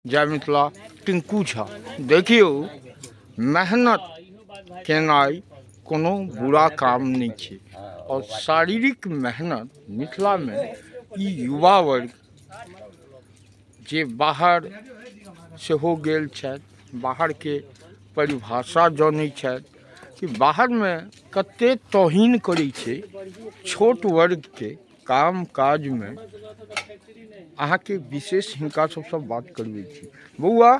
जय मिथिला, टिंकू झा। देखियौ, मेहनत केनाइ कोनो बुरा काम नहि छै आओर शारीरिक मेहनत मिथिलामे ई युवा वर्ग जे बाहर सेहो गेल छथि, बाहरके परिभाषा जनै छथि कि बाहरमे कते तौहीन करै छै छोट वर्गके काम काजमे। अहाँके विशेष हिनका सबसँ बात करबै छी। बौआ,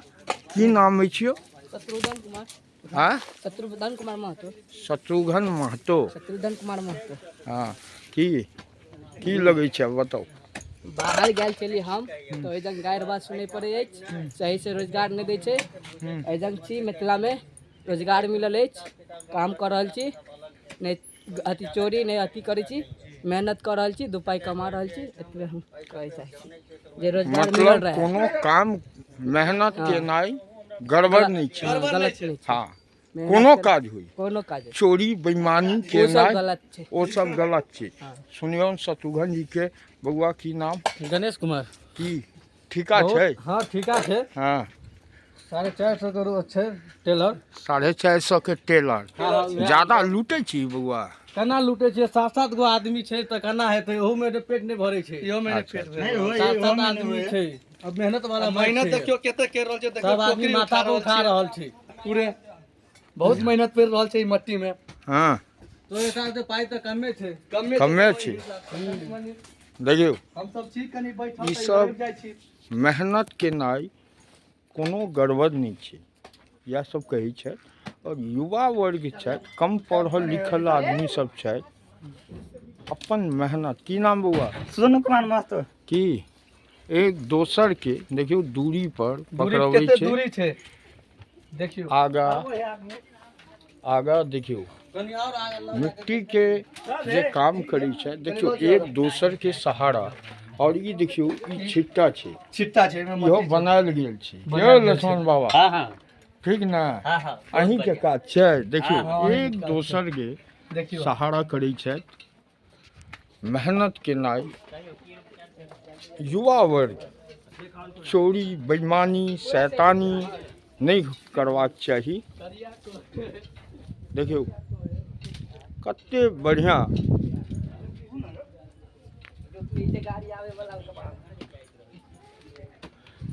की नाम अछि यौ? शत्रुघ्न कुमार। आँ? शत्रुघ्न कुमार महतो। शत्रुघ्न महतो। शत्रुघ्न कुमार महतो। हँ, की की लगै छै, बताउ। बाहर गेल छली हम तऽ ओहि जंग गारि बात सुनै पड़ै अछि, सहीसँ रोजगार नहि दै छै। एहि जंग छी, मिथिलामे रोजगार मिलल अछि, काम कऽ रहल छी, नहि अथी चोरी नहि अथी करै छी, मेहनत कऽ रहल छी, दू पाइ कमा रहल छी। एतबे हम कहै चाहै छी जे रोजगार मिलल मतलब रहै। कोनो काम मेहनत केनाइ गड़बड़ नहि छै। गलत नहि छै। मेहनत कोनो काज होइ, कोनो काज होइ, चोरी बेईमानी ओ सब केनाइ गलत छै। ओ सब गलत छै। हँ। सुनियौ शत्रुघ्न जी के। बौआ, की नाम? गणेश कुमार। की ठीका छै? हँ, ठीका छै। 450 के छै टेलर। 450 के टेलर। ज्यादा लूटै छी बौआ? केना लूटे छियै? सात सात गो आदमी छै तऽ केना हेतै? ओहू मे पेट नहि भरै छै। इहो मे अच्छा, पेट अच्छा। भरि। सात सात आदमी छै। अब मेहनत वाला बात मेहनत छै। देखियौ कते कर रहल छै, देखियौ सब आदमी टोकरी माथा पर उठा रहल छै। पूरे बहुत मेहनत पड़ि रहल छै ई मट्टी मे। तो हिसाब से पाइ तऽ कमे छै। कमे। कमे छै। देखियौ, हम सब छी कनि बैठल ई तऽ सब आबि जाइ छी। मेहनत केनाइ कोनो गड़बड़ नहि छै, इएह सब कहै छथि। आओर युवा वर्ग छथि, कम पढ़ल लिखल आदमी सब छथि, अपन मेहनत। की नाम बौआ? सोनू कुमार महतो। की एक दोसर के देखियौ दूरी पर दूरी पकड़बै कते छै। दूरी छै देखियौ। आगा आगा देखियौ। कनि आओर आगे लऽ। मिट्टी के जे काम करै छै, देखियौ, एक दोसर के सहारा। आओर ई देखियौ, ई छिट्टा छै। छिट्टा छै, एहिमे इहो मट्टी छै। बनायल गेल छै। बनायल यौ गेल छै। लक्ष्मण बाबा। हँ हँ। ठीक ने? हँ हँ। अहीँके काज छै। देखियौ, हँ, अहीँके एक काज छै। दोसर के देखियौ सहारा करै छथि। मेहनत केनाइ युवा वर्ग चोरी बेईमानी शैतानी नहि करबाक चाही। देखियौ, कते बढ़िआँ।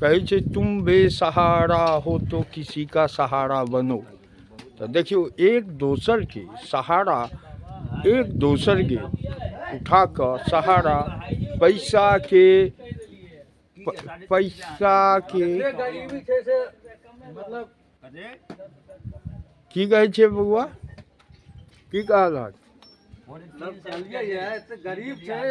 कहै छै, तुम बेसहारा हो तो किसी का सहारा बनो। तऽ देखियौ, एक दोसरके सहारा, एक दोसरके उठा कऽ सहारा, पैसाके पैसाके एते गरीबी छै से मतलब की कहै छै बौआ? की कहलक? सब कहलियै ये, एते गरीब छै,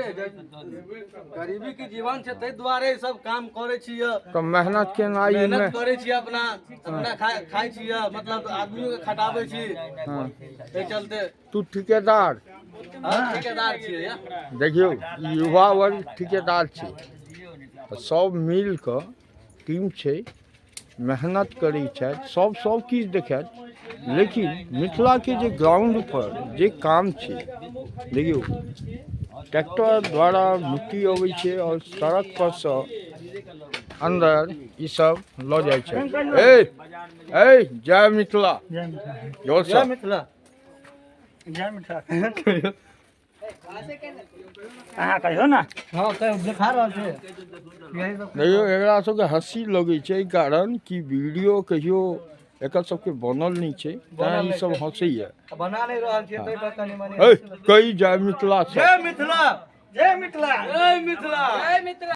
गरीबी के जीवन छै, ताहि दुआरे ई सब काम करै छियै। तऽ मेहनत केनाइ मेहनत मे करै छी, अपना अपना खाइ छियै, मतलब आदमियों के खटाबै छी। ताहि चलते। तू ठिकेदार? हँ, ठेकेदार छियै या। देखियौ, युवा वर्ग ठिकेदार छै। तऽ सब मिल कऽ टीम छै, मेहनत करै छथि सब, सब किछु देखत। लेकिन मिथिलाके जे ग्राउंड पर जे काम छै, देखियौ, ट्रैक्टर द्वारा मिट्टी अबै छै आओर सड़क पर सँ अन्दर ई सब लऽ जाइ छै। ए ए, जय मिथिला जोर जय से। मिथिला। जय मिथिला। अहाँ कहियौ ने। हँ, कहियौ, देखा रहल छै यही सब। देखियौ, एकरा सबके हँसी लगै छै, एहि कारण कि वीडियो कहियो एकर सबके बनल नहि छै, तेँ ई सब हँसैया। बना नहि रहल छियै, ताहि पर कनि मनि। ए, कही जय मिथिला सब। जय मिथिला। जय मिथिला। जय मिथिला। जय मिथिला।